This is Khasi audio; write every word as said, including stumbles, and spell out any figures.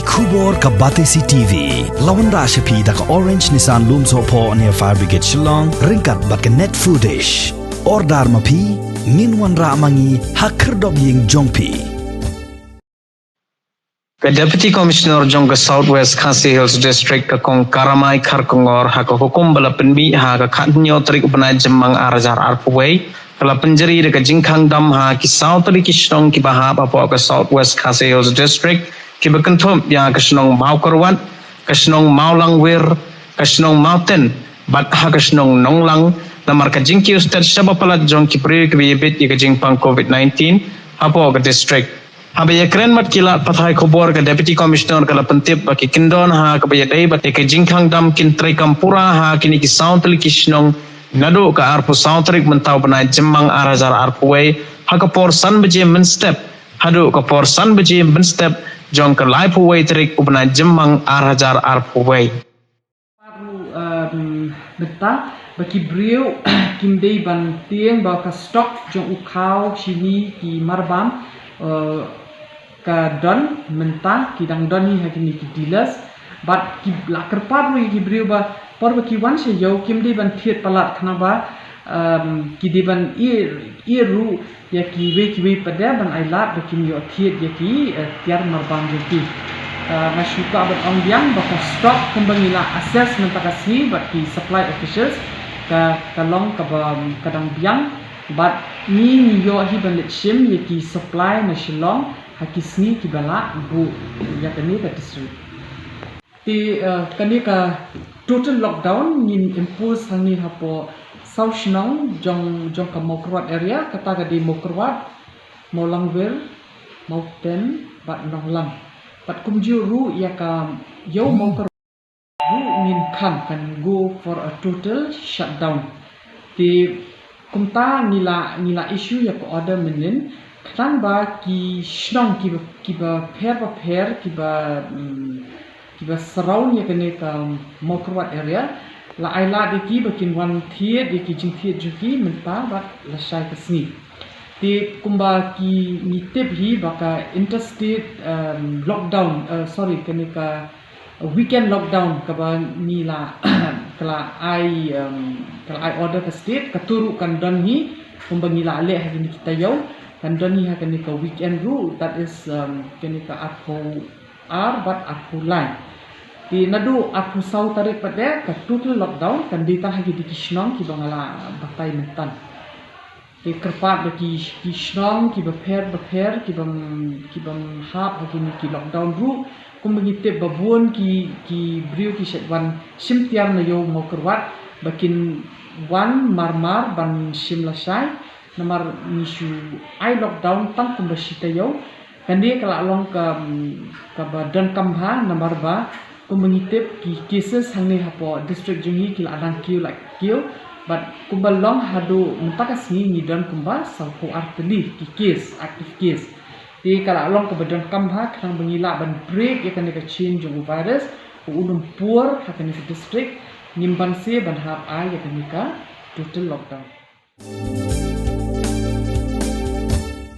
Khubor ka Batesi T V la wanrah sha phi da ka Orange Nissan Lumsohphoh near Fire Brigade Shillong, ryngkat bad ka Net Foodish. Order ma phi, ngin wanrah ma ngi ha khyrdop ïing jong phi. Ka Deputy Commissioner jong ka South West Khasi Hills District, ka Kong Karamai Kharkongor, ha ka hukum ba la pynmih ha ka khathynñiew tarik u bnai Jymmang ar hajar arphew wei, ka la pynjari da ka jingkhang dam ha ki saw tylli ki shnong kiba hap hapoh ka South West Khasi Hills District, kiba kynthup ïa ka shnong Mawkyrwat, ka shnong Mawlangwir, ka shnong Mawten, bad ha ka shnong Nonglang, namar ka jingkiew stet shaba palat jong ki briew kiba ïabit ïa ka jingpang covid nineteen hapoh ka district. Haba ïakren bad ki lad pathai khubor, ka Deputy Commissioner ka la pyntip ba ki kyndon ha kaba ïadei bad ïa ka jingkhang dam kin treikam pura ha kine ki saw tylli ki shnong naduh ka arphew saw tarik mynta u bnai Jymmang ar hajar arphew wei, ha ka por san baje mynstep haduh ka por san baje mynstep jong ka laiphew wei tarik u bnai Jymmang ar hajar arphew wei. Baru, um, mynta ba ki briew kim dei ban tieng ba ka stock jong u khaw shini ki marbam, uh, ka don mynta, ki dang don hi ha kine ki dealers. Bad ki la kyrpad ruh ïa ki briew ba por ba ki wan sha ïew kim dei ban thied palat, khnang ba, um, ki dei ban ïeh, ïeh ruh ïa kiwei kiwei pat de ban ailad ba kin ïoh thied ïa ki, eh, tiar marbam jong ki. Eh, nga shu kwah ban ong biang ba ka stock kumba ngi la assess mynta ka sngi bad ki supply officials ka, ka long kaba, ka dang biang, bad ngi, ngi ïoh hi ban leit shim ïa ki supply na Shillong ha ki sngi kiba lah buh ïa kane ka district. Te, eh, kane ka total lockdown ngin impose hangne hapoh saw shnong jong, jong ka Mawkyrwat area, kata ka dei Mawkyrwat, Mawlangwir, Mawten bad Nonglang. Bad kumjuh ruh ïa ka ïew Mawkyrwat ruh ngin khang, kan go for a total shutdown. Te kumta ngi la, ngi la issue ïa ka order mynnin, khnang ba ki shnong kiba, kiba pher bapher, kiba, mm, kiba surround ïa kane ka Mawkyrwat area, la ailad ïa ki ba kin wan thied ïa ki jingthied jong ki mynta bad lashai ka sngi. Te kumba ki ngi tip hi ba ka interstate, um, lockdown, uh, sorry, kane ka weekend lockdown kaba ngi la, ka la ai, um, ka la ai order ka state, kato ruh kan don hi, kumba ngi la leh ha kine ki taïew, kan don hi ha kane ka weekend ruh, that is, um, kane ka arphew ar bad arphew lai. Te naduh arphew saw tarik pat de ka total lockdown kan dei tang ha kine ki shnong kiba nga la batai mynta. Te kyrpad ba ki, ki shnong kiba pher bapher, kiba, kiba hap ha kine ki lockdown ruh, kumba ngi tip ba bun ki, ki briew ki shait wan shim tiar na ïew Mawkyrwat, ba kin wan marmar ban shim lashai, namar ngi shu ai lockdown tang kumba shi taïew. Kane ka la long ka, kaba donkam bha, namar ba kumba ngi tip ki cases hangne hapoh district jong ngi ki la dang kiew la kiew, bad kumba long haduh mynta ka sngi ngi don kumba sawphew ar tylli ki case, active case. Te ka la long kaba donkam bha khnang ba ngi lah ban break ïa kane ka chain jong u virus, u un ym pur ha kane ka district, ngim banse ban hap ai ïa kane ka total lockdown.